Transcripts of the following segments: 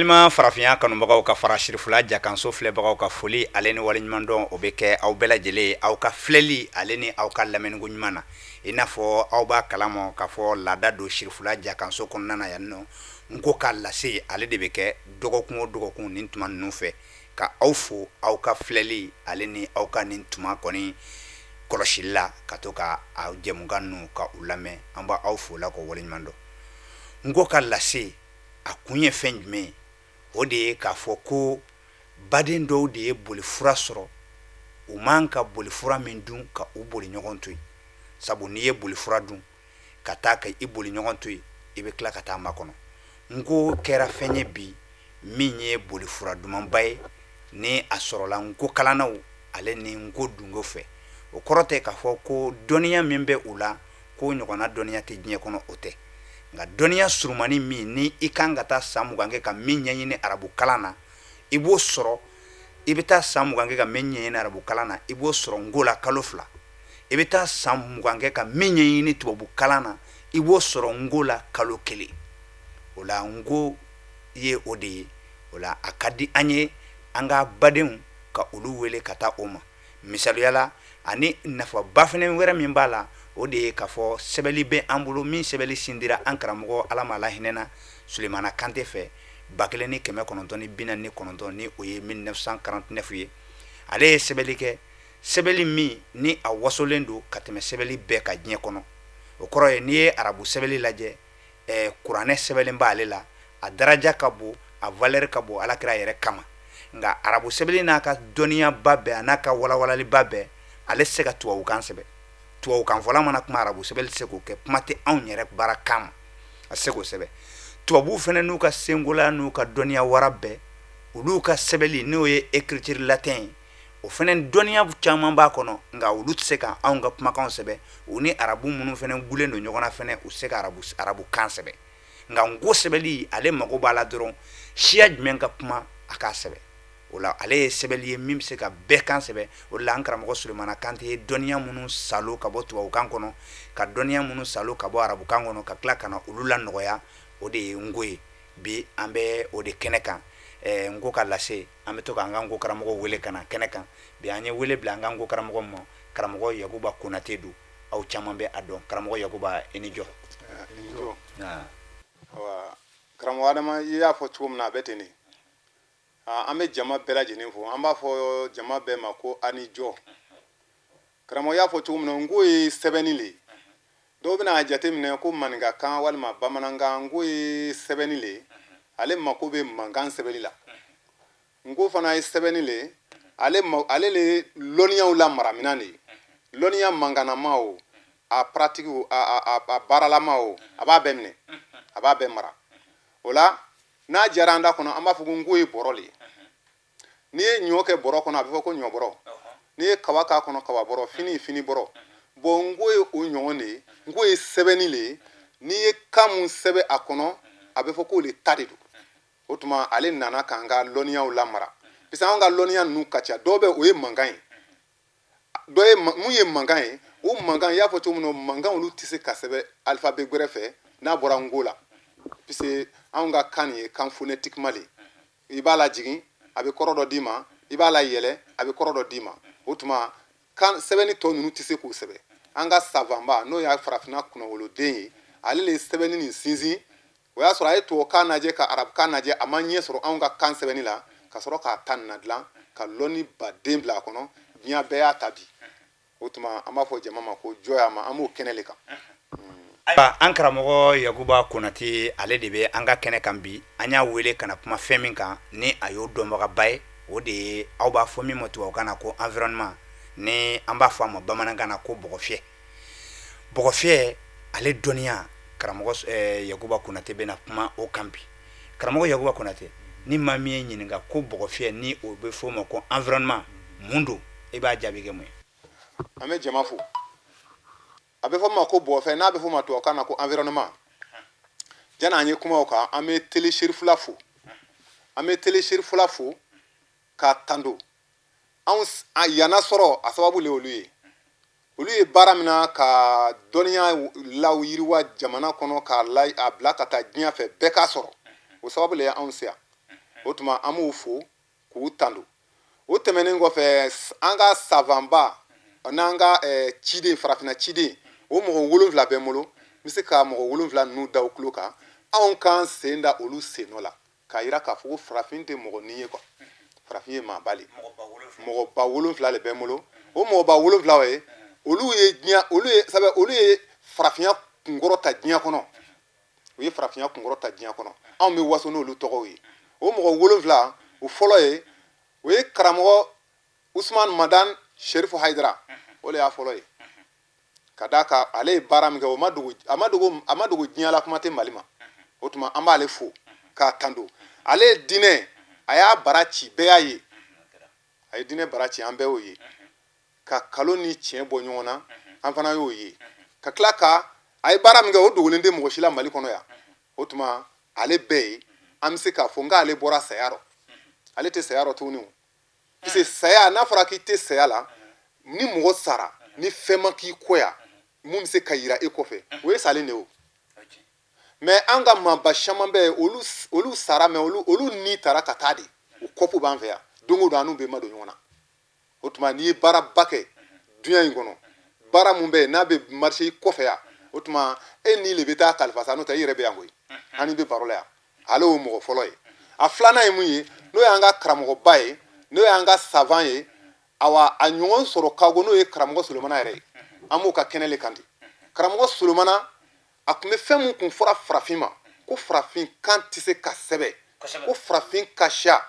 Balima farafinya kanubagaw ka fara Sirifula jakanso filɛbagaw ka foli ale ni waleɲumandɔn o bɛ kɛ aw bɛɛ lajɛlen aw ka filɛli ale ni aw ka lamɛnniko ɲuman na. I n'a fɔ aw b'a kalama k'a fɔ laada don Sirifula jakanso kɔnɔna na yan nɔ, n ko ka lase ale de bɛ kɛ dɔgɔkun o dɔgɔkun nin tuma ninnu fɛ, ka aw fo aw ka filɛli ale ni aw ka nin tuma kɔni kɔlɔsili la, ka to ka a jɛmukan ninnu ka u lamɛn. An b'aw fo la k'aw waleɲuman dɔn. N ko ka lase a kun ye fɛn jumɛn ye? O de ye k'a fɔ ko baden dɔw de ye bolifura sɔrɔ, u man ka bolifura min dun ka u boli ɲɔgɔn to yen. Sabu n'i ye bolifura dun ka taa ka i boli ɲɔgɔn to yen, i bɛ tila ka taa makɔnɔ. N ko kɛra fɛn ye bi min ye bolifura dumanba ye, ni a sɔrɔla nko kalannaw ale ni nko dungew fɛ. O kɔrɔ tɛ k'a fɔ ko dɔnniya min bɛ u la k'o ɲɔgɔnna dɔnniya tɛ diɲɛ kɔnɔ, o tɛ. Nka dɔnniya surumani min ni i kan ka taa san 20 kɛ ka min ɲɛɲini arabu kalan na, i b'o sɔrɔ. I bɛ taa san 20 kɛ ka min ɲɛɲini arabu kalan na, i b'o sɔrɔ nko la kalo 2. I bɛ taa san 20 kɛ ka min ɲɛɲini tubabu kalan na, i b'o sɔrɔ nko la kalo 1. O la nko ye o de ye. O la a ka di an ye an ka badenw ka olu wele ka taa o ma. Misaliya la, ani nafaba fana wɛrɛ min b'a la, o de ye k'a fɔ sɛbɛnni bɛ an bolo min sɛbɛnni sindira an karamɔgɔ Ala ma lahinɛna Sulemana Kante fɛ 1949, ni o ye 1949 ye. Ale ye sɛbɛnni kɛ, sɛbɛnni min ni a wasolen don ka tɛmɛ sɛbɛnni bɛɛ kan diɲɛ kɔnɔ. O kɔrɔ ye n'i ye arabu sɛbɛnni lajɛ, kuranɛ sɛbɛnlen b'ale la, a daraja ka bon, a valeur ka bon alakira yɛrɛ kama. Nka arabu sɛbɛnni n'a ka dɔnniyaba bɛɛ, a n'a ka walawalaliba bɛɛ, ale tɛ se ka tubabukan sɛbɛn. Tubabukan fɔla mana kuma, arabu sɛbɛnni tɛ se k'o kɛ, kuma tɛ anw yɛrɛ baara kan ma, a tɛ se k'o sɛbɛn. Tubabuw fana n'u ka senkola n'u ka dɔnniya wara bɛɛ, olu ka sɛbɛnni n'o ye écriture latin ye, o fana dɔnniya caman b'a kɔnɔ, nka olu tɛ se ka anw ka kumakanw sɛbɛn. U ni arabu minnu fana gulen don ɲɔgɔn na fana, u tɛ se ka arabukan sɛbɛn. Nka nko sɛbɛnni, ale mago b'a la dɔrɔn siya jumɛn ka kuma a k'a sɛbɛn. O la ale ye sɛbɛnni ye min bɛ se ka bɛɛ kan sɛbɛn. O la an karamɔgɔ Sulemana Kante ye dɔnniya minnu salo ka bɔ tubabukan kɔnɔ, ka dɔnniya minnu salo ka bɔ arabukan kɔnɔ, ka tila ka na olu lanɔgɔya, o de ye nko ye. Bi an bɛ o de kɛnɛ kan, nko ka lase. An bɛ to k'an ka nko karamɔgɔ wele ka na kɛnɛ kan. Bi an ye wele bila an ka nko karamɔgɔ ma, karamɔgɔ Yakuba Konate don. Aw caman bɛ a dɔn. Karamɔgɔ Yakuba, i ni jɔ. I ni jɔ. Karamɔgɔ Adama, i y'a fɔ cogo min na, a bɛ ten de. An bɛ jama bɛɛ lajɛlen fo. An b'a fɔ jama bɛɛ ma ko a ni jɔ. Karamɔgɔ y'a fɔ cogo min na, nko ye sɛbɛnni le ye. Dɔw bɛna a jateminɛ ko maninkakan walima bamanankan, nko ye sɛbɛnni le ye, ale mako bɛ mankan sɛbɛnni la. Nko fana ye sɛbɛnni le ye, ale le lɔnniyaw la maraminan de ye. Lɔnniya mankanama o, a pratique o, a baaralama o, a b'a bɛɛ minɛ, a b'a bɛɛ mara. O la n'a diyara an da kɔnɔ, an b'a fɔ ko nko ye bɔrɔ le ye. N'i ye ɲɔ kɛ bɔrɔ kɔnɔ, a bɛ fɔ ko ɲɔbɔrɔ. N'i ye kaba k'a kɔnɔ, kaba bɔrɔ. Fini, fini bɔrɔ. Bon, nko ye o ɲɔgɔn de ye. Nko ye sɛbɛnni le ye. N'i ye kan mun sɛbɛn a kɔnɔ, a bɛ fɔ k'o le ta de don. O tuma ale nana k'an ka lɔnniyaw lamara, parce que an ka lɔnniya ninnu ka ca. Dɔw bɛ, o ye mankan ye, dɔ ye mun ye mankan ye. O mankan, i y'a fɔ cogo min na, mankan olu tɛ se ka sɛbɛn alphabet gbɛrɛ fɛ n'a bɔra nko la, parce que anw ka kan nin ye kan phonétiquement le. I b'a lajigin, a bɛ kɔrɔ dɔ d'i ma, i b'a layɛlɛ, a bɛ kɔrɔ dɔ d'i ma. O tuma kan sɛbɛnni tɔ ninnu tɛ se k'o sɛbɛn. An ka savantba, n'o y'a farafinna kunnawoloden ye, ale le ye sɛbɛnni nin sinsin. O y'a sɔrɔ a ye tubabukan lajɛ ka arabukan lajɛ, a ma ɲɛ sɔrɔ anw ka kan sɛbɛnni la, ka sɔrɔ k'a ta nin na dilan ka lɔnni baden bila a kɔnɔ. Diɲɛ bɛɛ y'a ta bi. O tuma an b'a fɔ jama ma ko jɔya ma, an b'o kɛnɛ le kan. Ayiwa, an karamɔgɔ Yakuba Konate, ale de bɛ an ka kɛnɛ kan bi. An y'a wele ka na kuma fɛn min kan ni a y'o dɔnbagaba ye, o de ye aw b'a fɔ min ma tubabukan na ko environnement, ni an b'a fɔ a ma bamanankan na ko bɔgɔfiyɛ. Bɔgɔfiyɛ ale dɔnniya, karamɔgɔ Yakuba Konate bɛna kuma o kan bi. Karamɔgɔ Yakuba Konate, ni maa min ye ɲininka ko bɔgɔfiyɛ, ni o bɛ fɔ o ma ko environnement, mun don, i b'a jaabi kɛ mun ye? An bɛ jama fo. A bɛ fɔ min ma ko bɔgɔfiyɛ, n'a bɛ fɔ o ma tubabukan na ko environnement, janni an ye kuma o kan, an bɛ Télé Cherifula fo. An bɛ Télé Cherifula fo k'a tando. Anw yanna sɔrɔ a sababu le olu ye. Olu ye baara min na ka dɔnniya law yiriwa jamana kɔnɔ, k'a la a bila ka taa diɲɛ fɛ, bɛɛ k'a sɔrɔ, o sababu le ye anw se yan. O tuma an b'u fo k'u tando. O tɛmɛnen kɔfɛ, an ka savantba n'an ka ciden, farafinna ciden, o mɔgɔ 7 bɛ n bolo. N bɛ se ka mɔgɔ 7 ninnu da u tulo kan. Anw k'an sen da olu sen nɔ la k'a yira k'a fɔ ko farafin tɛ mɔgɔ nin ye quoi, farafin ye maaba le. Mɔgɔba 7 le bɛ n bolo. O mɔgɔba 7 ye, olu ye diɲɛ, olu ye sabu olu ye farafinya kunkɔrɔta diɲɛ kɔnɔ. U ye farafinya kunkɔrɔta diɲɛ kɔnɔ. Anw bɛ waso n'olu tɔgɔw ye. O mɔgɔ 7, o fɔlɔ ye, o ye karamɔgɔ Usman Madan Sherifu Hayidara. O de y'a fɔlɔ ye, ka d'a kan ale ye baara min kɛ, o ma dogo, a ma dogo, a ma dogo diɲɛ la, kuma tɛ Mali ma. O tuma an b'ale fo k'a tando. Ale ye diinɛ, a y'a bara ci, bɛɛ y'a ye. A ye diinɛ bara ci, an bɛɛ y'o ye, ka kalo ni tiɲɛ bɔ ɲɔgɔn na, an fana y'o ye. Ka tila ka a ye baara min kɛ, o dogolen tɛ mɔgɔ si la Mali kɔnɔ yan. O tuma ale bɛɛ ye, an bɛ se k'a fɔ n k'ale bɔra saya rɔ, ale tɛ saya rɔ tuguni. O parce que saya, n'a fɔra k'i tɛ saya la, ni mɔgɔ sara ni fɛn ma k'i kɔ yan mun bɛ se ka yira e kɔfɛ, o ye salen de ye. O mais an ka maaba caman bɛ yen, olu sara, mais olu ni taara ka taa de, o kɔpu b'an fɛ yan. Don o don an n'u bɛ madon ɲɔgɔn na. O tuma n'i ye baaraba kɛ duɲa in kɔnɔ, baara mun bɛ yen n'a bɛ marcher i kɔfɛ yan, o tuma e ni le bɛ taa kalifa sa, n'o tɛ i yɛrɛ bɛ yan koyi. An ni bɛ baro la yan. Ale y'o mɔgɔ fɔlɔ ye. A filanan ye mun ye? N'o y'an ka karamɔgɔba ye, n'o y'an ka savant ye, awa a ɲɔgɔn sɔrɔ kago, n'o ye karamɔgɔ Solomana yɛrɛ ye. An b'o ka kɛnɛ le kan ten. Karamɔgɔ Solomana, a tun bɛ fɛn mun kun fɔra farafin ma ko farafin kan tɛ se ka sɛbɛn, ko farafin ka siya,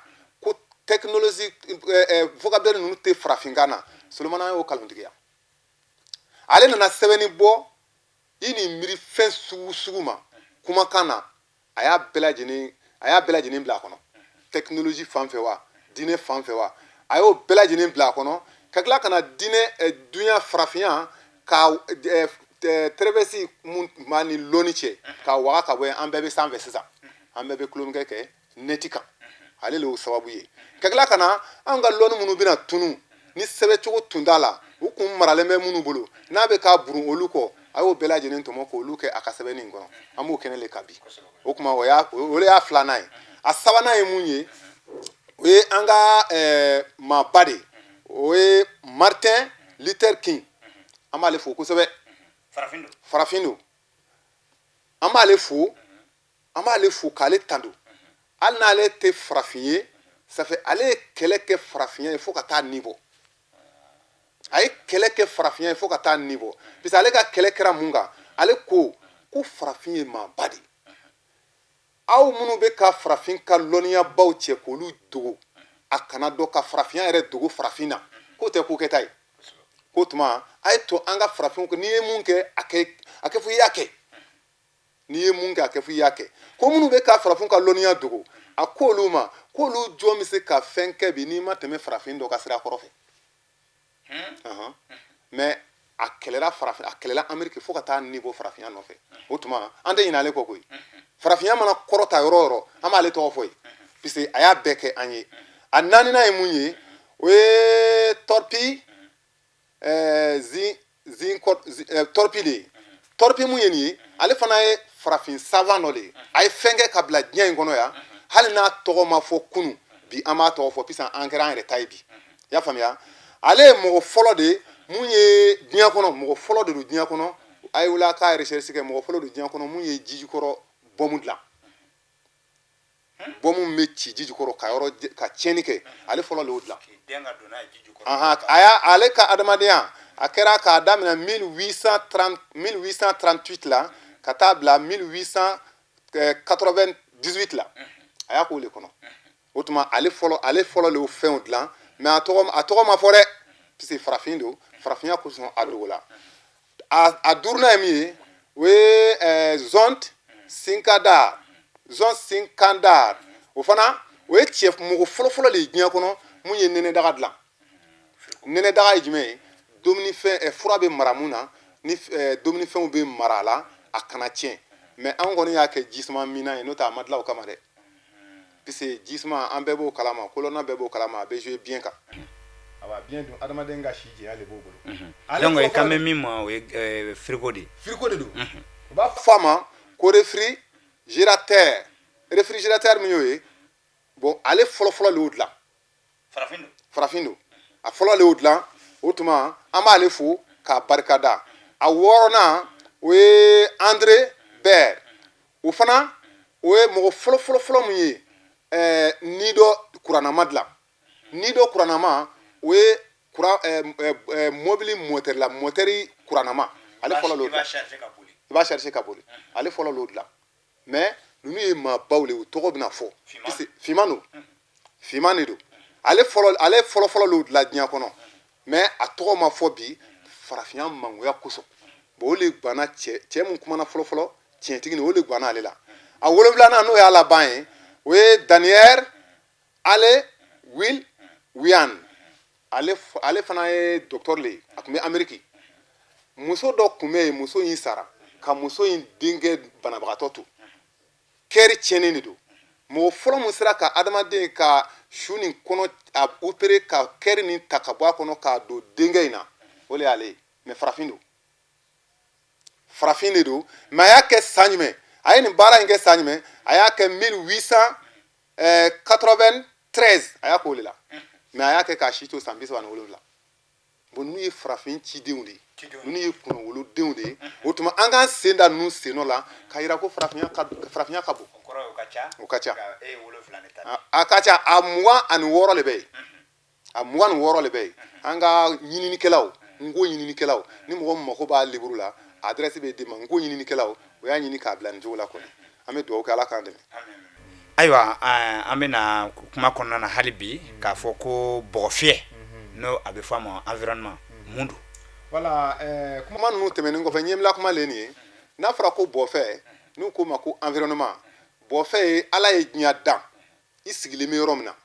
ko technologie, vocabulaire ninnu tɛ farafinkan na, Solomana y'o kalontigiya. Ale nana sɛbɛnni bɔ i ni miiri fɛn sugu sugu ma kumakan na, a y'a bɛɛ lajɛlen bila a kɔnɔ. Technologie fan fɛ wa, diinɛ fan fɛ wa, a y'o bɛɛ lajɛlen bila a kɔnɔ, ka tila ka na diinɛ, dunya, farafinya ka tɛrɛbɛsi mun b'a ni lɔnni cɛ, ka waga ka bɔ yen. An bɛɛ bɛ sanfɛ sisan, an bɛɛ bɛ tulonkɛ kɛ neti kan. Ale le y'o sababu ye ka tila ka na an ka lɔnni minnu bɛna tunu ni sɛbɛncogo tun t'a la, u kun maralen bɛ minnu bolo, n'a bɛ k'a burun olu kɔ, a y'o bɛɛ lajɛlen tɔmɔ k'olu kɛ a ka sɛbɛnni in kɔnɔ. An b'o kɛnɛ le kan bi. O tuma o de y'a filanan ye. A sabanan ye mun ye? O ye an ka maaba de ye, o ye Martin Luther King. An b'ale fo kosɛbɛ. Farafin don. An b'ale fo, an b'ale fo k'ale tando. Hali n'ale tɛ farafin ye, ça fait ale ye kɛlɛ kɛ farafinya ye fo ka taa ni bɔ. A ye kɛlɛ kɛ farafinya ye fo ka taa ni bɔ, parce que ale ka kɛlɛ kɛra mun kan? Ale ko ko farafin ye maaba de ye. Aw minnu bɛ ka farafin ka lɔnniyabaw cɛ k'olu dogo, a kana dɔn ka farafinya yɛrɛ dogo farafin na, k'o tɛ ko kɛta ye. K'o tuma a ye to an ka farafinw, n'i ye mun kɛ, a kɛ, a kɛ fo i y'a kɛ. N'i ye mun kɛ, a kɛ fo i y'a kɛ. Ko minnu bɛ ka farafin ka lɔnniya dogo, a k'olu ma k'olu jɔn bɛ se ka fɛn kɛ bi n'i ma tɛmɛ farafin dɔ ka sira kɔrɔ fɛ? Mais a kɛlɛla farafin, a kɛlɛla Ameriki fo ka taa ni bɔ farafinya nɔfɛ. O tuma an tɛ ɲinɛ ale kɔ koyi. Farafinya mana kɔrɔta yɔrɔ o yɔrɔ, an b'ale tɔgɔ fɔ yen, puisque a y'a bɛɛ kɛ an ye. A naaninan ye mun ye? O ye Torpi zin Torpi de ye. Torpi mun ye nin ye? Ale fana ye farafin savant dɔ de ye. A ye fɛn kɛ ka bila diɲɛ in kɔnɔ yan, hali n'a tɔgɔ ma fɔ kunu, bi an b'a tɔgɔ fɔ, puisque an kɛra an yɛrɛ ta ye bi. I y'a faamuya? Ale ye mɔgɔ fɔlɔ de ye mun ye diɲɛ kɔnɔ, mɔgɔ fɔlɔ de don diɲɛ kɔnɔ. A ye wuli a k'a recherche kɛ. Mɔgɔ fɔlɔ don diɲɛ kɔnɔ mun ye jijukɔrɔ bɔmu dilan, bɔmu min bɛ ci ji jukɔrɔ ka yɔrɔ ka tiɲɛni kɛ, ale fɔlɔ de y'o dilan. A y'a ale ka adamadenya, a kɛra k'a daminɛ 1830, 1838 la ka taa bila 1898 la, a y'a k'o de kɔnɔ. O tuma ale fɔlɔ de y'o fɛnw dilan. Mais a tɔgɔ ma fɔ dɛ, puisque farafin don, farafinya kosɔn a dogo la. A duurunan ye min ye? O ye Zont Sinkandar. Zont Sinkandar, o fana o ye cɛ mɔgɔ fɔlɔfɔlɔ de ye diɲɛ kɔnɔ mun ye nɛnɛdaga dilan. Nɛnɛdaga ye jumɛn ye? Dumunifɛn, fura bɛ mara mun na, ni dumunifɛnw bɛ mara a la, a kana tiɲɛ. Mais an kɔni y'a kɛ jisuma minan ye, n'o tɛ a ma dilan o kama dɛ, puisque jisuma, an bɛɛ b'o kalama, kolɔnna bɛɛ b'o kalama, a bɛ jouer biɲɛ kan. Awa, biɲɛ dun, adamaden ka si janya de b'o bolo. Donc i kan bɛ min ma, o ye frigo de ye. Frigo de don. U b'a fɔ a ma ko réfrigérateur. Réfrigérateur min y'o ye, Bon, ale fɔlɔfɔlɔ le y'o dilan. Farafin don, a fɔlɔ le y'o dilan. O tuma an b'ale fo k'a barikada. A wɔɔrɔnan, o ye André Bert. O fana, o ye mɔgɔ fɔlɔ fɔlɔ fɔlɔ mun ye ni dɔ kurannama dilan. Ni dɔ kurannama, o ye kuran mobili motɛri la, motɛri kurannama, ale fɔlɔ l'o dilan. I b'a charger ka boli, ale fɔlɔ l'o dilan. Mais ninnu ye maabaw le ye, u tɔgɔ bɛna fɔ puisque finman don, finman de don. Ale fɔlɔ fɔlɔ l'o dilan diɲɛ kɔnɔ, mais a tɔgɔ ma fɔ bi farafinya mangoya kosɔn. Bon, o le banna. Cɛ mun kumana fɔlɔ fɔlɔ, tiɲɛtigi nin, o le banna ale la. A wolonfilanan, n'o y'a laban ye, o ye Daniel Ale Will Wian. Ale fana ye docteur le ye, a tun bɛ Ameriki. Muso dɔ tun bɛ yen, muso in sara ka muso in denkɛ banabagatɔ to, cœur tiɲɛnen de don. Mɔgɔ fɔlɔ mun sera ka adamaden ka su nin kɔnɔ a opéré ka cœur nin ta ka bɔ a kɔnɔ k'a don denkɛ in na, o de y'ale ye. Mais farafin don, farafin de don. Mais a y'a kɛ san jumɛn? A ye nin baara in kɛ san jumɛn? A y'a kɛ 1893, a y'a k'o de la. Mais a y'a kɛ k'a si to san 37. Bon, ninnu ye farafin cidenw de ye, ninnu ye kunnawolodenw de ye. O tuma an k'an sen da ninnu sen nɔ la k'a yira ko farafinya ka bon. O ka ca, a ka ca. A 26 de bɛ yen, a 26 de bɛ yen. An ka ɲininikɛlaw, n ko ɲininikɛlaw, ni mɔgɔ min mako b'a livre la, adresse bɛ d'i ma. N ko ɲininikɛlaw, o y'a ɲini k'a bila nin cogo la kɔni. An bɛ dugawu kɛ, Ala k'an dɛmɛ. Ayiwa, an bɛna kuma kɔnɔna na hali bi k'a fɔ ko bɔgɔfiyɛ, n'o a bɛ fɔ a ma environnement, mun don? Wala kuma ninnu tɛmɛnen kɔfɛ, ɲɛbila kuma le nin ye. N'a fɔra ko bɔfɛ, n'u k'o ma ko environnement, bɔfɛ ye Ala ye diɲɛ dan, i sigilen bɛ yɔrɔ min na,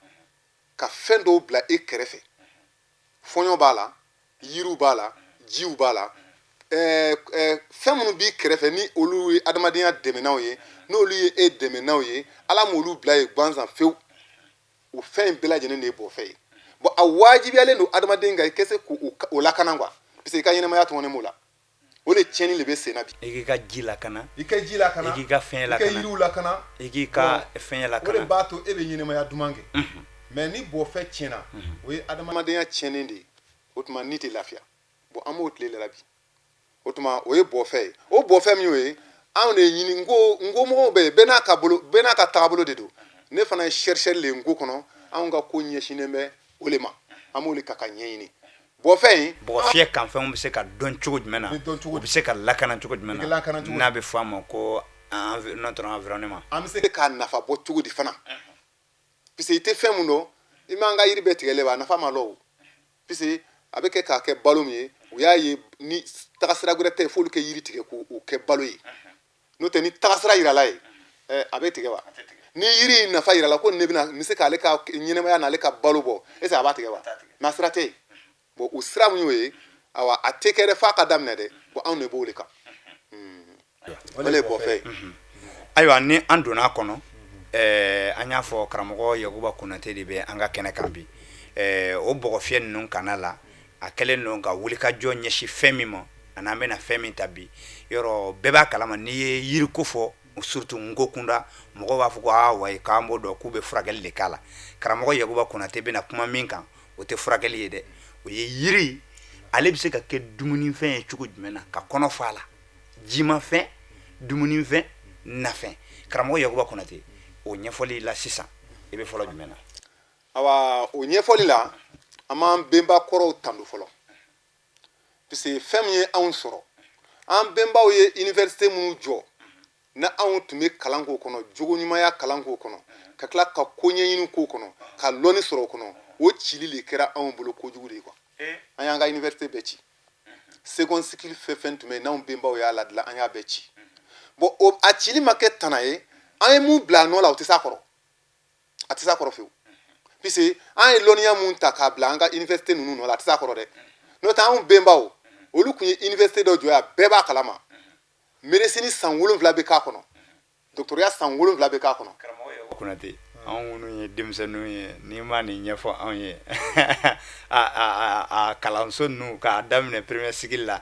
ka fɛn dɔw bila e kɛrɛfɛ. Fɔɲɔ b'a la, yiriw b'a la, jiw b'a la, fɛn minnu b'i kɛrɛfɛ, ni olu ye adamadenya dɛmɛnaw ye, n'olu ye e dɛmɛnaw ye, Ala m'olu bila yen gansan fewu. O fɛn in bɛɛ lajɛlen de ye bɔfɛ ye. Bon, a wajibiyalen don adamaden kan i ka se k'o lakana quoi, parce que i ka ɲɛnamaya tɔngɔnnen b'o la. O de tiɲɛni de bɛ sen na bi. I k'i ka ji lakana. I ka ji lakana. I k'i ka fɛn lakana. I ka yiriw lakana. I k'i ka fɛn lakana. O de b'a to e bɛ ɲɛnamaya duman kɛ. Mais ni bɔfɛ tiɲɛna, o ye adamadenya tiɲɛnen de ye. O tuma ni tɛ lafiya. Bon, an b'o tile de la bi. O tuma o ye bɔfɛ ye. O bɔfɛ min y'o ye, anw de ɲini n ko n ko mɔgɔw bɛ yen, bɛɛ n'a ka bolo, bɛɛ n'a ka taabolo de don. Ne fana ye chercheur le ye n ko kɔnɔ. Anw ka ko ɲɛsinnen bɛ o le ma, an b'o le ka ɲɛɲini bɔfɛ in. Bɔgɔfiyɛ kanfɛnw bɛ se ka dɔn cogo jumɛn na? U bɛ se ka lakana cogo jumɛn na, n'a bɛ fɔ a ma ko notre environnement? An bɛ se k'a nafa bɔ cogo di fana? Parce que i tɛ fɛn mun dɔn, i m'an ka yiri bɛɛ tigɛlen ba, a nafa ma lɔ o. Parce que a bɛ kɛ k'a kɛ balo min ye, u y'a ye ni tagasira wɛrɛ tɛ yen f'olu kɛ yiri tigɛ k'o kɛ balo ye. N'o tɛ, ni tagasira yirala ye, a bɛ tigɛ wa? Ni yiri in nafa yirala ko ne bɛna n bɛ se k'ale ka ɲɛnamaya n'ale ka balo bɔ, est ce que a b'a tigɛ wa? Mais a sira tɛ yen. Bon, o sira mun y'o ye, awa, a tɛ kɛ dɛ, f'a ka daminɛ dɛ. Bon, anw de b'o de kan, o de ye bɔfɛ ye. Ayiwa, ni an donna a kɔnɔ, an y'a fɔ karamɔgɔ Yakuba Konate de bɛ an ka kɛnɛ kan bi. O bɔgɔfiyɛ ninnu kana la, a kɛlen don ka wulikajɔ ɲɛsin fɛn min ma, ani an bɛna fɛn min ta bi, yɔrɔ bɛɛ b'a kalama, n'i ye yiriko fɔ, surtout nko kunda, mɔgɔw b'a fɔ ko aa wayi, k'an b'o dɔn k'u bɛ furakɛli de k'a la. Karamɔgɔ Yakuba Konate bɛna kuma min kan, o tɛ furakɛli ye dɛ, o ye yiri ale bɛ se ka kɛ dumunifɛn ye cogo jumɛn na, ka kɔnɔ fa a la, jimafɛn, dumunifɛn, nafɛn. Karamɔgɔ Yakuba Konate, o ɲɛfɔli la sisan, i bɛ fɔlɔ jumɛn na? Awa, o ɲɛfɔli la, an b'an benba kɔrɔw tando fɔlɔ, parce que fɛn min ye anw sɔrɔ, an benbaw ye université minnu jɔ, na anw tun bɛ kalan k'o kɔnɔ, jogo ɲumanya kalan k'o kɔnɔ, ka tila ka ko ɲɛɲini k'o kɔnɔ, ka lɔnni sɔrɔ o kɔnɔ, o cili de kɛra anw bolo kojugu de ye quoi. An y'an ka université bɛɛ ci. Second cycle fɛn fɛn tun bɛ yen, n'anw benbaw y'a ladilan, an y'a bɛɛ ci. Bon, o a cili ma kɛ tana ye. An ye mun bila a nɔ la, o tɛ s'a kɔrɔ, a tɛ s'a kɔrɔ fiyewu, puisque an ye lɔnniya mun ta k'a bila an ka université ninnu nɔ la, a tɛ s'a kɔrɔ dɛ. N'o tɛ, anw benbaw, olu tun ye université dɔ jɔ yan, bɛɛ b'a kalama, médecine san 7 bɛ k'a kɔnɔ, dɔgɔtɔrɔya san 7 bɛ k'a kɔnɔ. Karamɔgɔ Konate, anw minnu ye denmisɛnninw ye, n'i ma nin ɲɛfɔ anw ye, a kalanso ninnu k'a daminɛ premier cycle la,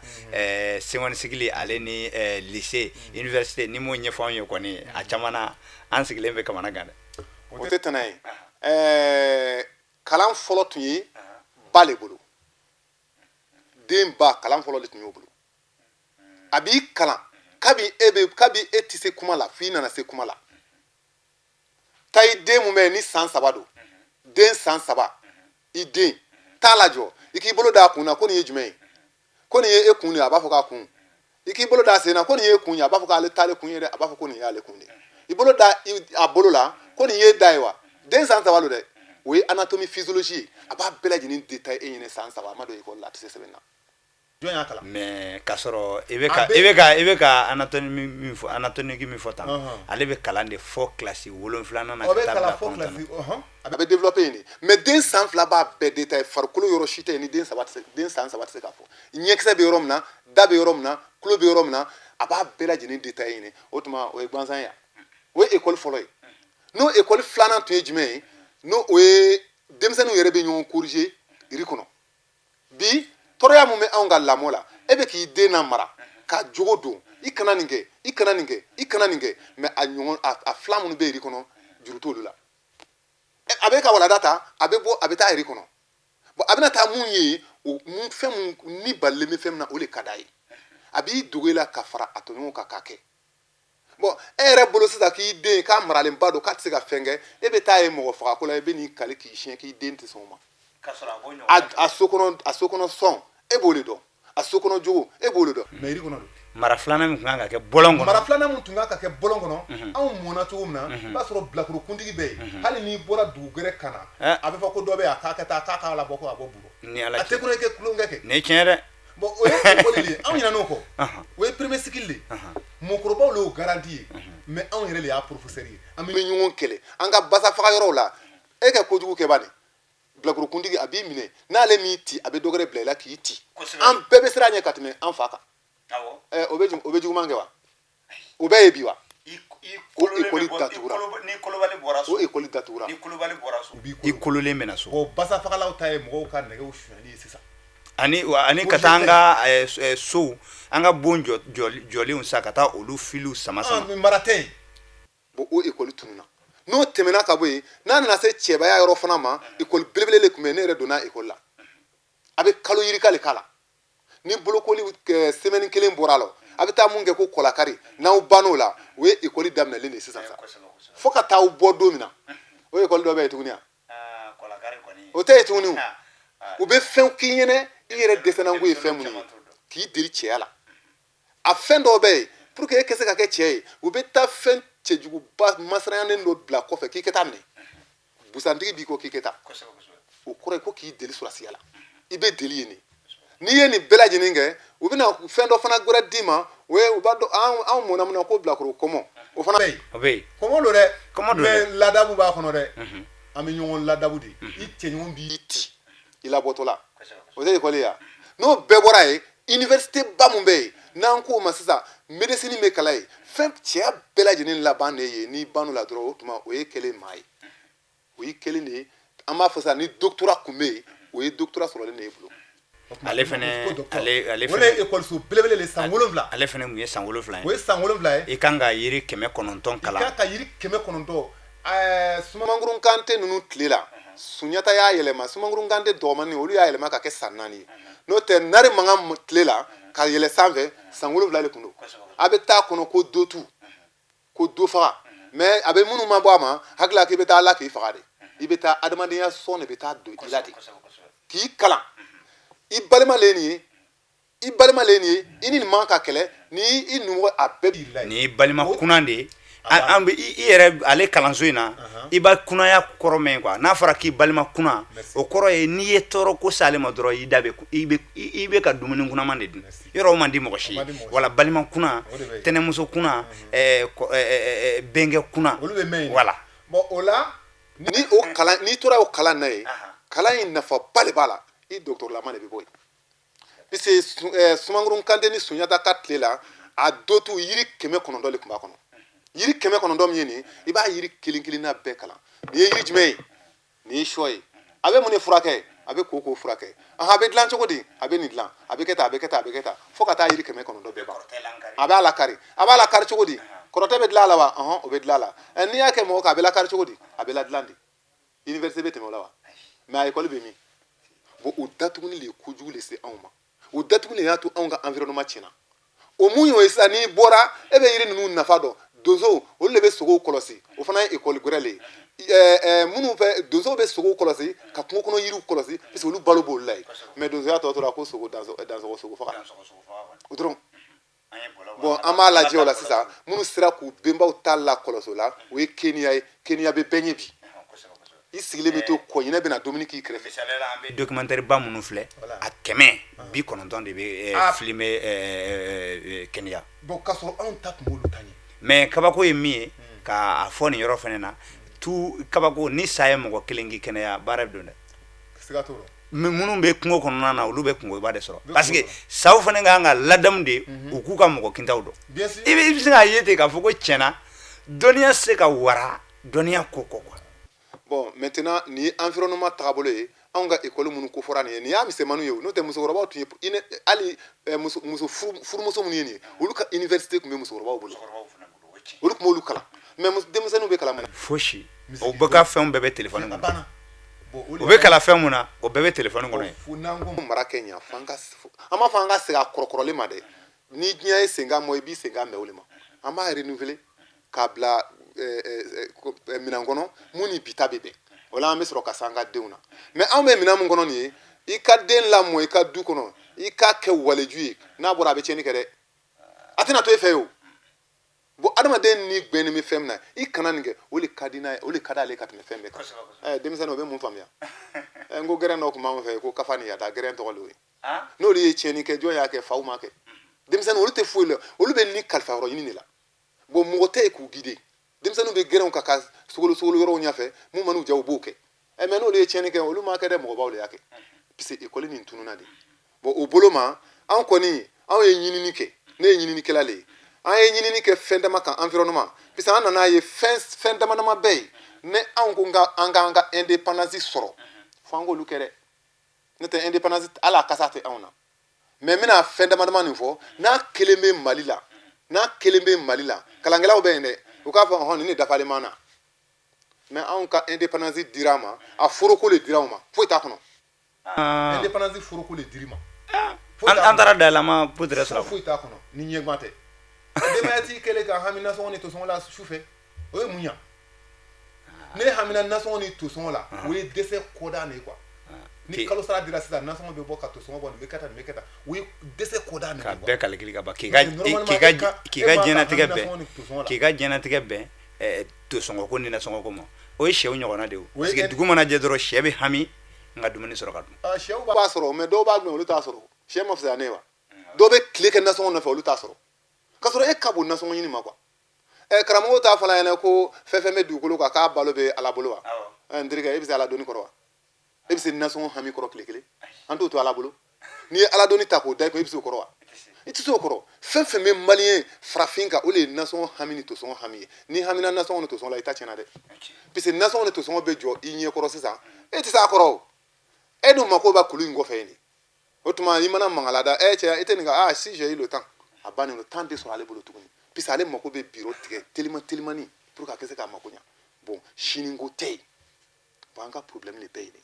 seconde cycle, ale ni lycée, université, n'i m'o ɲɛfɔ anw ye kɔni, a caman na an sigilen bɛ kamana gan dɛ. O tɛ tana ye. Kalan fɔlɔ tun ye ba le bolo. Den ba, kalan fɔlɔ de tun y'o bolo. A b'i kalan kabi e bɛ, kabi e tɛ se kuma la f'i nana se kuma la. Taa i den mun bɛ yen ni san 3 don, den san 3, i den t'a lajɔ, i k'i bolo d'a kun na ko nin ye jumɛn ye, ko nin ye e kun de ye, a b'a fɔ k'a kun. I k'i bolo d'a sen na ko nin ye e kun ye, a b'a fɔ k'ale t'ale kun ye dɛ, a b'a fɔ ko nin y'ale kun de ye. I bolo da a bolo la ko nin ye da ye wa, den san 3 don dɛ. O ye anatomie physiologie ye, a b'a bɛɛ lajɛlen détaillé e ɲɛna. San 3, a ma don école la, a tɛ se sɛbɛn na. Jɔn y'a kalan? Mais k'a sɔrɔ i bɛ ka anatomie min fɔ, anatomie min fɔ tan, ale bɛ kalan de fɔ kilasi 7nan na o ka bɛ taa kalan bila fo 9nan na. Kilasi, a bɛ développer yen de. Mais den san 2 b'a bɛɛ détaillé. Farikolo yɔrɔ si tɛ yen ni den 3 tɛ se, den san 3 tɛ se k'a fɔ. Ɲɛkisɛ bɛ yɔrɔ min na, da bɛ yɔrɔ min na, tulo bɛ yɔrɔ min na, a b'a bɛɛ lajɛlen détaillé yen. O tuma o ye gansan ye, o ye école fɔlɔ ye. N'o école filanan tun ye jumɛn ye? N'o o ye denmisɛnninw yɛrɛ bɛ ɲɔgɔn corriger rue kɔnɔ. Bi tɔɔrɔya mun bɛ anw ka lamɔ la, e bɛ k'i den na mara ka jogo don, i kana nin kɛ, i kana nin kɛ, i kana nin kɛ. Mais a ɲɔgɔn a fila minnu bɛ rue kɔnɔ, juru t'olu la. A bɛ ka walada ta, a bɛ bɔ, a bɛ taa rue kɔnɔ. Bon, a bɛna taa mun ye? O mun fɛn mun ni balilen bɛ fɛn min na, o de ka d'a ye. A b'i dogo i la ka fara a tɔɲɔgɔnw kan k'a kɛ. Bon, e yɛrɛ bolo sisan k'i den k'a maralenba don, k'a tɛ se ka fɛn kɛ, e bɛ taa ye mɔgɔ fagako la, i bɛ n'i kali k'i siɲɛ k'i den tɛ sɔn o ma. A so kɔnɔ, a so kɔnɔ sɔn, e b'o de dɔn. A so kɔnɔ jogo, e b'o de dɔn. Mais rue kɔnɔ don. Mara filanan min tun kan ka kɛ bɔlɔn kɔnɔ. Mara filanan min tun kan ka kɛ bɔlɔn kɔnɔ, anw mɔnna cogo min na, i b'a sɔrɔ bilakoro kuntigi bɛ yen. Hali n'i bɔra dugu gɛrɛ ka na, a bɛ fɔ ko dɔ bɛ yen, a k'a kɛ tan, k'a k'a labɔ, ko a bɔ buru. Ni Ala a tɛ kulonkɛ kulonkɛ kɛ. Nin ye tiɲɛ dɛ. Bon, o ye école de ye, anw ɲinɛn'o kɔ. O ye premier cycle de ye. Mɔgɔkɔrɔbaw de y'o garantie ye, mais anw yɛrɛ de y'a professeur ye. An bɛ ɲɔgɔn kɛlɛ an ka basa faga yɔrɔw la. E ka kojugu kɛ ba de, bilakoro kuntigi a b'i minɛ, n'ale m'i ci, a bɛ dɔ wɛrɛ bila i la k'i ci. An bɛɛ bɛ siran a ɲɛ ka tɛmɛ an fa kan. O bɛ juguman kɛ wa? O bɛɛ ye bi wa? O école datugura, o école datugura. I kololen bɛ na so. Bon, basa fagalaw ta ye mɔgɔw ka nɛgɛw sonyali ye sisan. Ani ka taa an ka sow, an ka bon jɔlenw sa, ka taa olu filiw sama sama. Mara tɛ yen. Bon, o école tununna. N'o tɛmɛna ka bɔ yen, n'a nana se cɛbaya yɔrɔ fana ma, école belebele de tun bɛ yen. Ne yɛrɛ donna école la, a bɛ kalo yirika de k'a la. Ni bolokoli semaine kelen bɔra a la, a bɛ taa mun kɛ? Ko kɔlakari. N'aw bann'o la, o ye école daminɛlen de sisan sa, fo ka taa aw bɔ don min na. O école dɔ bɛ yen tuguni yan, o tɛ yen tuguni. U bɛ fɛn k'i ɲɛnɛ, i yɛrɛ dɛsɛnanko ye fɛn minnu ye k'i deli cɛya la. A fɛn dɔw bɛ yen, pour que e ka se ka kɛ cɛ ye, u bɛ taa fɛn cɛjuguba masirannen dɔ bila kɔfɛ k'i ka taa minɛ. Busantigi b'i ko k'i ka taa, o kɔrɔ ye ko k'i deli sɔrɔsiya la. I bɛ deli yen de. N'i ye nin bɛɛ lajɛlen kɛ, u bɛna fɛn dɔ fana gwɛrɛ d'i ma. O ye u b'a dɔn anw mɔnna mun na, ko bilakoro kɔmɔ, o fana bɛ yen. O bɛ yen. Kɔmɔ don dɛ. Kɔmɔ don dɛ. Mais ladabu b'a kɔnɔ dɛ. An bɛ ɲɔgɔn ladabu de. I cɛɲɔgɔn b'i ci i labɔtɔ la, o tɛ ekɔli ye wa? N'o bɛɛ bɔra yen, université ba mun bɛ yen n'an k'o ma sisan médecine bɛ kalan yen, fɛn cɛya bɛɛ lajɛlen laban de ye. N'i bann'o la dɔrɔn, o tuma o ye kɛlen maa ye, o ye kelen de ye. An b'a fɔ sisan ni doctorat kun bɛ yen, o ye doctorat sɔrɔlen de ye bolo. Ale fɛnɛ, ale o de ye ekɔliso belebele de, san 7. Ale fɛnɛ mun ye san 7 ye? O ye san 7 ye. I kan ka yiri 900 i kalan. Kan ka yiri 900. Sumangurun Kante ninnu tile la, Sunjata y'a yɛlɛma. Sumangurun Kante dɔgɔmanin, olu y'a yɛlɛma ka kɛ san 4 ye. N'o tɛ, Nare Makan tile la ka yɛlɛ sanfɛ, san 7 de tun don. A bɛ taa kɔnɔ ko dotu, ko do faga. Mais a bɛ minnu ma bɔ a ma hakili la k'i bɛ taa ala k'i faga de, i bɛ taa adamadenya sɔn de bɛ taa don i la de k'i kalan. I balima le ye nin ye, i balima le ye nin ye, i ni nin man ka kɛlɛ ni i numɔgɔ, a bɛɛ b'i la. Nin ye balima kunan de ye. An bɛ i yɛrɛ ale kalanso in na, i b'a kunaya kɔrɔ mɛn quoi. N'a fɔra k'i balima kunan, o kɔrɔ ye n'i ye tɔɔrɔ ko s'ale ma dɔrɔn, i da bɛ i bɛ ka dumuni kunaman de dun. Yɔrɔ o man di mɔgɔ si ye. Wala balima kunan, tɛnɛmuso kunan, bɛnkɛ kunan. Olu bɛ mɛn yen. Wala. Bon, o la, ni o kalan, n'i tora o kalan na yen, kalan in nafaba de b'a la. I dɔgɔtɔrɔlama de bɛ bɔ yen, puisque Sumangurun Kante ni Sunjata ka tile la, a dotu yiri 900 de tun b'a kɔnɔ. Yiri 900 min ye nin, i b'a yiri kelen kelenna bɛɛ kalan. Nin ye yiri jumɛn ye? Nin ye sɔ ye. A bɛ mun de furakɛ? A bɛ koko furakɛ. A bɛ dilan cogo di? A bɛ nin dilan, a bɛ kɛ tan, a bɛ kɛ tan, a bɛ kɛ tan, fo ka taa yiri 900 bɛɛ ban. A b'a lakari, a b'a lakari cogo di? Kɔrɔtɛ bɛ dilan a la wa? Ɔhɔn, o bɛ dilan a la. N'i y'a kɛ mɔgɔ kan, a bɛ lakari cogo di? A bɛ ladilan de. Université bɛ tɛmɛ o la wa? Mais a école bɛ min? Bon, o datuguni de ye kojugu le se anw ma. O datuguni de y'a to anw ka environnement tiɲɛna. O mun y'o ye sisan? N'i bɔra, e bɛ yiri ninnu nafa dɔn. Donsow, olu de bɛ sogow kɔlɔsi. O fana ye école gwɛrɛ le ye. Minnu fɛ, donsow bɛ sogow kɔlɔsi ka kungo kɔnɔ yiriw kɔlɔsi, parce que olu balo b'olu la yen. Mais donsoya tɔ tora ko sogo dansɔgɔ, sogo faga, o dɔrɔn. Bon, an b'a lajɛ o la sisan. Minnu sera k'u benbaw ta lakɔlɔsi o la, o ye Keniya ye. Keniya bɛ bɛɛ ɲɛ bi. I sigilen bɛ to, kɔɲinɛ bɛna dumuni k'i kɛrɛfɛ. Misaliyala, an bɛ documentaire ba minnu filɛ, a 190 de bɛ filmer Keniya. Bon, k'a sɔrɔ anw ta tun b'olu ta ɲɛ. Mais kabako ye min ye k'a fɔ nin yɔrɔ fana na, tu kabako ni sa ye mɔgɔ kelen k'i kɛnɛya, baara bɛ don dɛ. Siga t'o la. Minnu bɛ kungo kɔnɔna na, olu bɛ kungoba de sɔrɔ, parce que saw fana ka kan ka ladamu de, u k'u ka mɔgɔ kintaw dɔn. I bɛ se k'a ye ten k'a fɔ ko tiɲɛna, dɔnniya se ka wara dɔnniya ko kɔ quoi. Bon, maintenant, nin ye environnement tagabolo ye. Anw ka école minnu ko fɔra nin ye, nin y'a misɛnmaninw ye. N'o tɛ, musokɔrɔbaw tun ye, hali muso furumuso minnu ye nin ye, olu ka université tun bɛ musokɔrɔbaw bolo. Olu tun b'olu kalan. Mais denmisɛnninw bɛ kalan mun na? Fosi. O bɛɛ ka fɛnw bɛɛ bɛ téléphone kɔnɔ. U bɛ kalan fɛn mun na, o bɛɛ bɛ téléphone kɔnɔ yen. N'an ko mara kɛ ɲa, f'an ka, an b'a fɔ an ka segin a kɔrɔkɔrɔlen ma dɛ. Ni diɲɛ ye senkan mɔ, i b'i senkan bɛn o de ma. An b'a renouveler k'a bila minɛn kɔnɔ mun ni bi ta bɛ bɛn. O la, an bɛ sɔrɔ ka s'an ka denw na. Mais anw bɛ minɛn mun kɔnɔ nin ye, i ka den lamɔ i ka du kɔnɔ, i k'a kɛ waliju ye, n'a bɔra, a bɛ tiɲɛni kɛ dɛ. A tɛna to e fɛ yen o. Bon, adamaden ni gbɛnnen bɛ fɛn min na, i kana nin kɛ, o de ka di n'a ye, o de ka d'ale ka tɛmɛ fɛn bɛɛ kan. Denmisɛnnin, o bɛ mun faamuya? N ko gɛrɛn dɔ tun b'anw fɛ ko kafa ni yada, gɛrɛn tɔgɔ de y'o ye. N'olu ye tiɲɛni kɛ, jɔn y'a kɛ? Faw m'a kɛ. Denmisɛnnin, olu tɛ foyi la, olu bɛ ni kalifa yɔrɔ ɲini de la. Bon, mɔgɔ tɛ yen k'u guider. Denmisɛnninw bɛ gɛrɛnw kan ka sogolo sogolo yɔrɔw ɲɛfɛ, mun man'u diya, u b'o kɛ. Mais n'olu ye tiɲɛni kɛ, olu m'a kɛ dɛ, mɔgɔbaw de y'a kɛ, puisque école nin tununna de. Bon, o bolo ma, anw kɔni, anw ye ɲinini kɛ. Ne ye ɲininikɛla le ye. An ye ɲinini kɛ fɛn dama kan environnement, puisque an nana ye fɛn fɛn dama dama bɛ yen. Ne anw ko an k'an ka indépendance sɔrɔ, fo an k'olu kɛ dɛ. N'o tɛ, indépendance, hali a kasa tɛ anw na. Mais n bɛna fɛn dama dama nin fɔ. N'a kelen bɛ Mali la, n'a kelen bɛ Mali la, kalankɛlaw bɛ yen dɛ, u k'a fɔ ɔhɔn, nin de dafalen b'an na. Mais anw ka indépendance dira an ma, a foroko de dira anw ma, foyi t'a kɔnɔ. Indépendance foroko de dir'i ma. An taara dayɛlɛ, an ma poudre sɔrɔ. Foyi t'a kɔnɔ ni ɲɛguwan tɛ. Denbaya t'i kɛlen ka hami nasɔngɔ ni tosɔngɔ la su fɛ, o ye mun ɲa? Ne hamina nasɔngɔ ni tosɔngɔ la, o ye dɛsɛ kɔda de ye quoi. Ni kalo sara dira sisan, nasɔngɔ bɛ bɔ ka tosɔngɔ bɔ, nin bɛ kɛ tan, nin bɛ kɛ tan, o ye dɛsɛ kɔda de ye. Ka bɛɛ calcul ka ban, k'i ka diɲɛnatigɛ bɛn, k'i ka diɲɛnatigɛ bɛn tosɔngɔ ko ni nasɔngɔ ko ma, o ye sɛw ɲɔgɔnna de ye. Parce que dugu mana jɛ dɔrɔn, sɛ bɛ hami n ka dumuni sɔrɔ ka dun. Sɛw b'a sɔrɔ, mais dɔw b'a dun, olu t'a sɔrɔ. Sɛ ma fisaya ne ye wa? Dɔw bɛ tile kɛ nasɔngɔ nɔfɛ, olu t'a sɔrɔ, k'a sɔrɔ e ka bon nasɔngɔ ɲini ma quoi. Karamɔgɔw t'a fɔ ɲɛna ko fɛn fɛn bɛ dugukolo kan, k'a balo bɛ Ala bolo wa? N terikɛ, e bɛ se Ala doni kɔrɔ wa? E bɛ se nasɔngɔ hami kɔrɔ tile kelen? An t'o to Ala bolo. N'i ye Ala doni ta k'o da i kun, e bɛ se o kɔrɔ wa? I tɛ se o kɔrɔ. Fɛn fɛn bɛ maliyɛn farafin kan, o de ye nasɔngɔ hami ni tosɔngɔ hami ye. N'i hamina nasɔngɔ ni tosɔngɔ la, i ta tiɲɛna dɛ, parce que nasɔngɔ ni tosɔngɔ bɛ jɔ i ɲɛ kɔrɔ sisan, e tɛ se a kɔrɔ o. E dun mako b'a kulu in kɔfɛ yen de. O tuma, i mana mangala da, ɛ cɛ, i tɛ nin kan. Ah, si j'ai eu le temps, a bannen don. Temps tɛ sɔrɔ ale bolo tuguni, puisque ale mako bɛ biro tigɛ telima telimani pour que a ka se k'a mako ɲa. Bon, siniko tɛ yen. Bon, an ka problème de bɛ yen de.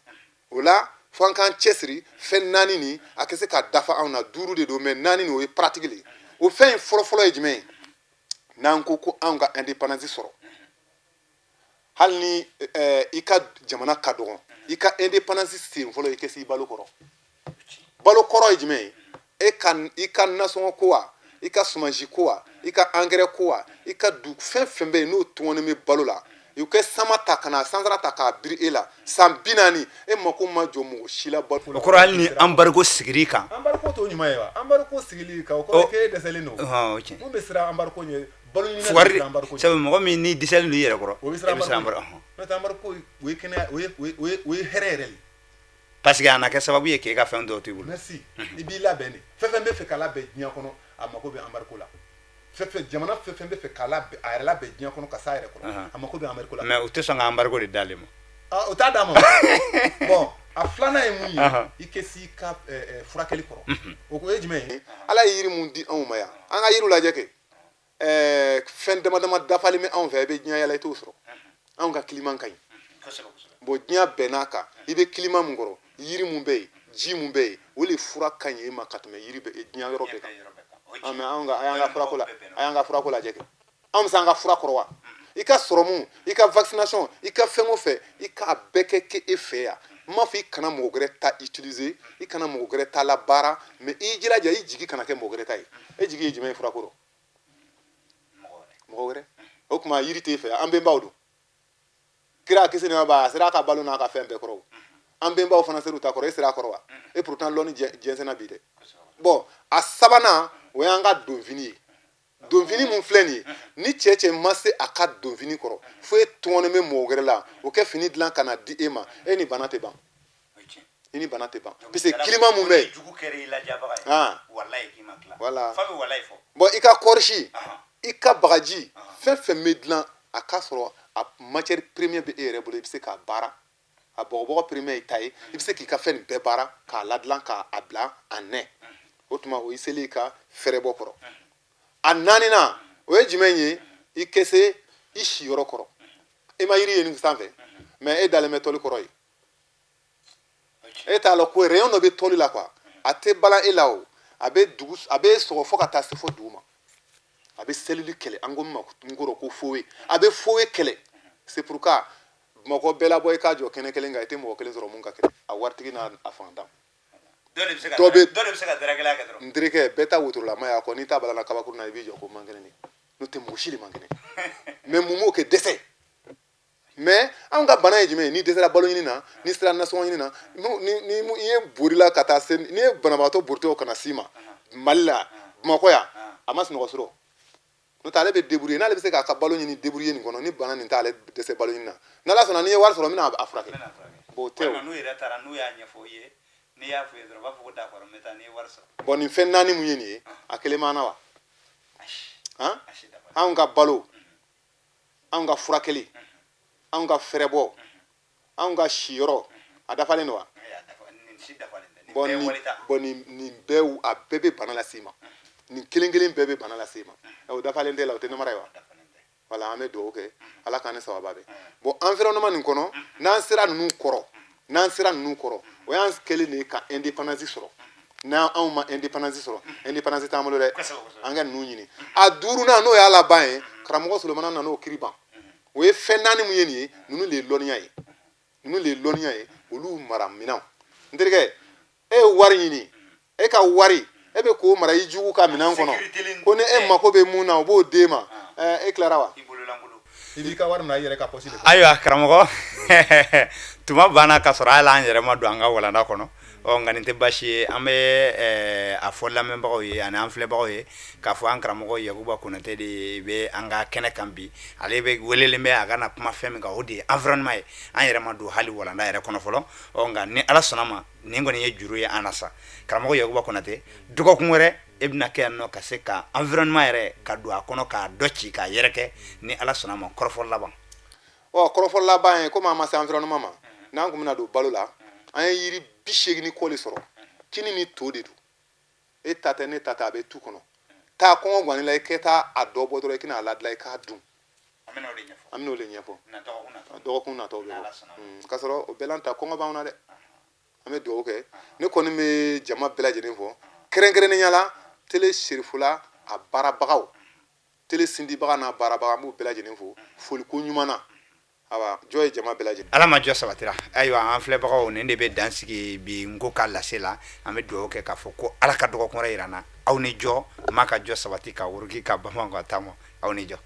O la, fo an k'an cɛsiri fɛn naani nin, a ka se ka dafa anw na. Duuru de don, mais naani nin, o ye pratique le ye. O fɛn in fɔlɔfɔlɔ ye jumɛn ye? N'an ko ko anw ka indépendance sɔrɔ, hali ni i ka jamana ka dɔgɔn, i ka indépendance sen fɔlɔ, i kɛ se i balo kɔrɔ. Balo kɔrɔ ye jumɛn ye? E ka i ka nasɔngɔ ko wa, i ka sumansi ko wa, i ka engrais ko wa, i ka du fɛn fɛn bɛ yen n'o tɔngɔnnen bɛ balo la, u kɛ sama ta ka na sansara ta k'a biri e la san 40, e mako ma jɔ mɔgɔ si la balo. O kɔrɔ, hali ni embargo sigir'i kan. Embargo t'o ɲuman ye wa? Embargo sigili kan, o kɔrɔ k'e dɛsɛlen don. O tiɲɛ. Mun bɛ siran embargo ɲɛ? Balo ɲini. Fugari, sabu mɔgɔ min n'i dɛsɛlen don i yɛrɛ kɔrɔ, o bɛ siran embargo. N'o tɛ, embargo, o ye kɛnɛya, o ye hɛrɛ yɛrɛ de. Parce que a na kɛ sababu ye k'e ka fɛn dɔw to i bolo. Merci. I b'i labɛn de. Fɛn fɛn bɛ fɛ ka labɛn diɲɛ kɔnɔ, a mako bɛ embargo la. Fɛn fɛn, jamana fɛn fɛn bɛ fɛ k'a labɛn, a yɛrɛ labɛn diɲɛ kɔnɔ ka s'a yɛrɛ kɔrɔ, a mako bɛ embargo la. Mais u tɛ sɔn ka embargo de d'ale ma. Ah, o t'a d'a ma. Bon, a filanan ye mun ye? I kɛ s'i ka furakɛli kɔrɔ. O ko ye jumɛn ye? Ala ye yiri mun di anw ma yan, an ka yiriw lajɛ kɛ. Fɛn dama dama dafalen bɛ anw fɛ, i bɛ diɲɛ yala, i t'o sɔrɔ. Anw ka climat ka ɲi. Bon, diɲɛ bɛnn'a kan, i bɛ climat mun kɔrɔ, yiri mun bɛ yen, ji mun bɛ yen, o de fura ka ɲi e ma ka tɛmɛ yiri bɛɛ, diɲɛ yɔrɔ bɛɛ kan. Ah, mais anw ka, a y'an ka furako la, a y'an ka furako lajɛ kɛ. Anw bɛ se an ka fura kɔrɔ wa? I ka sɔrɔmu, i ka vaccination, i ka fɛn o fɛn, i k'a bɛɛ kɛ kɛ e fɛ yan. N m'a fɔ i kana mɔgɔ wɛrɛ ta utiliser, i kana mɔgɔ wɛrɛ ta la baara, mais i jilaja i jigi kana kɛ mɔgɔ wɛrɛ ta ye. E jigi ye jumɛn ye furako rɔ? Mɔgɔ wɛrɛ. O tuma yiri t'e fɛ yan. An bɛnbaw don, kira kisi ni ba a sera a ka balo n'a ka fɛn bɛɛ kɔrɔ. An bɛnbaw fana ser'u ta kɔrɔ, e sera a kɔrɔ wa? Et pourtant lɔnni jɛnsɛnna bi dɛ. Bon, a sabanan, o y'an ka donfini ye. Donfini mun filɛ nin ye, ni cɛ cɛ ma se a ka donfini kɔrɔ, fo e tɔngɔnnen bɛ mɔgɔ wɛrɛ la, o kɛ fini dilan ka na di e ma, e ni bana tɛ ban, i ni bana tɛ ban, parce que climat mun bɛ yen. Jugu kɛra i ladiyabaga ye. Ah. Walayi k'i ma tila. Voilà. Fa bɛ walayi fɔ. Bon, i ka kɔrisi, i ka bagaji, fɛn fɛn bɛ dilan, a ka sɔrɔ a matière première bɛ e yɛrɛ bolo, i bɛ se k'a baara. A bɔgɔbɔgɔ première y'i ta ye, i bɛ se k'i ka fɛn nin bɛɛ baara k'a ladilan k'a bila a nɛ. O tuma o y'i selen i ka fɛrɛbɔ kɔrɔ. A naaninan, o ye jumɛn ye? I kɛ se i siyɔrɔ kɔrɔ. E ma yiri ye nin sanfɛ, mais e dalen bɛ tɔli kɔrɔ ye. E t'a lɔn ko rayon dɔ bɛ tɔli la quoi, a tɛ balan e la o, a bɛ dugu, a bɛ sɔgɔ fo ka taa se fo dugu ma. A bɛ cellule kɛlɛ, an ko min ma n kɔrɔ ko fowe, a bɛ fowe kɛlɛ. C'est pourquoi Bamakɔ bɛɛ labɔ, i k'a jɔ kɛnɛ kelen kan, i tɛ mɔgɔ kelen sɔrɔ mun ka kɛnɛ, a waritigi n'a a fantan. Dɔ de bɛ se ka Dɔ bɛ- dɔ de bɛ se ka daragɛlɛya kɛ dɔrɔn. N terikɛ, bɛɛ ta wotorolama y'a kɔ, n'i ta balana kabakuru na, i b'i jɔ ko man kɛnɛ de, n'o tɛ mɔgɔ si de man kɛnɛ. Mais mun b'o kɛ? Dɛsɛ. Mais anw ka bana ye jumɛn ye? N'i dɛsɛra balo ɲini na, n'i sera nasɔngɔ ɲini na, ni i ye bolila ka taa se, n'i ye banabagatɔ boritɔ ka na s'i ma Mali la, Bamakɔ yan, a ma sunɔgɔ sɔrɔ, n'o tɛ ale bɛ débrouiller. N'ale bɛ se k'a ka balo ɲini, débrouiller nin kɔnɔ, ni bana nin t'ale dɛsɛ balo ɲini na, n'Ala sɔnna, n'i ye wari sɔrɔ, n bɛna a furakɛ. N bɛna furakɛ. Bon, o tɛ o. Walima n'u yɛrɛ taara, n'u y'a ɲɛfɔ i ye, n'i y'a f'u ye dɔrɔn, u b'a fɔ ko d'accord, n bɛ taa n'i ye wari sɔrɔ. Bon, nin fɛn naani mun ye nin ye, a kelen m'an na wa? Ayi. Han? A si dafa. Anw ka balo, anw ka furakɛli, anw ka fɛrɛbɔ, anw ka siyɔrɔ, a dafalen don wa? Ayi, a dafa, nin si dafalen tɛ. Nin Bon, bɛɛ ye nin walita. Bon, nin bɛɛ, a bɛɛ bɛ bana lase i ma. Nin kelen kelen bɛɛ bɛ bana lase i ma. O dafalen tɛ la, o tɛ namara ye wa? A dafalen tɛ. Voilà, an bɛ dugawu kɛ, Ala k'an ni sababa bɛn. Bon, environnement nin kɔnɔ, n'an sera ninnu kɔrɔ, o y'an kɛlen de ye ka indépendance sɔrɔ. N'an anw ma indépendance sɔrɔ, indépendance t'an bolo dɛ. Kosɛbɛ, kosɛbɛ. An ka ninnu ɲini. A duurunan, n'o y'a laban ye, karamɔgɔ Solomana nan'o kiri ban. O ye fɛn naani mun ye nin ye, ninnu de ye lɔnniya ye, ninnu de ye lɔnniya ye, olu mara minɛnw. N terikɛ, e ye wari ɲini, e ka wari, e bɛ k'o mara i jugu ka minɛn kɔnɔ, Sécurité ko ni e mako bɛ mun na, o b'o d'e ma. E tilara wa? I bololankolon. I b'i ka wari minɛ i yɛrɛ ka poche de kɔnɔ. Ayiwa karamɔgɔ, tuma banna ka sɔrɔ hali an yɛrɛ ma don an ka walanda kɔnɔ. Ɔ, nka nin tɛ baasi ye. An bɛ a fɔ lamɛnbagaw ye ani an filɛbagaw ye k'a fɔ an karamɔgɔ Yakuba Konate de bɛ an ka kɛnɛ kan bi. Ale bɛ welelen bɛ a ka na kuma fɛn min kan, o de ye environnement ye. An yɛrɛ ma don hali walanda yɛrɛ kɔnɔ fɔlɔ. Ɔ, nka ni Ala sɔnna ma, nin kɔni ye juru ye an na sa. Karamɔgɔ Yakuba Konate, dɔgɔkun wɛrɛ e bɛna kɛ yan nɔ ka se ka environnement yɛrɛ ka don a kɔnɔ, k'a dɔ ci k'a yɛrɛkɛ, ni Ala sɔnna ma. Kɔrɔfɔ laban. Ɔ, kɔrɔfɔ laban ye, komi an ma se environnement ma, n'an kun bɛna don balo la, an ye yiri 80 ni kɔ de sɔrɔ. Kini ni to de don, e ta tɛ, ne ta tɛ, a bɛ tu kɔnɔ. Taa kɔngɔ ganni la, i kɛ taa a dɔ bɔ dɔrɔn, i kɛna a ladilan, i k'a dun. An bɛna o de ɲɛfɔ. An bɛna o de ɲɛfɔ. Na dɔgɔkun natɔ. Dɔgɔkun natɔ bɛ N'Ala bɔ. sɔnna. K'a sɔrɔ o bɛɛ l'an ta, kɔngɔ b'anw na dɛ. An bɛ dugawu kɛ. Ne kɔni bɛ jama bɛɛ lajɛlen fɔ, kɛrɛnkɛrɛnnenya la télé Serifula a baarabagaw, télé sindibaga n'a baarabaga, an b'u bɛɛ lajɛlen fo foliko ɲuman na. Awa, jɔ ye jama bɛɛ lajɛlen. Ala ma jɔ sabatira. Ayiwa, an filɛbagaw, nin de bɛ dan sigi bi n ko ka lase la. An bɛ dugawu kɛ k'a fɔ ko Ala ka dɔgɔkun wɛrɛ yira an na. Aw ni jɔ, ma ka jɔ sabati, ka wuruki ka bama ka taama. Aw ni jɔ.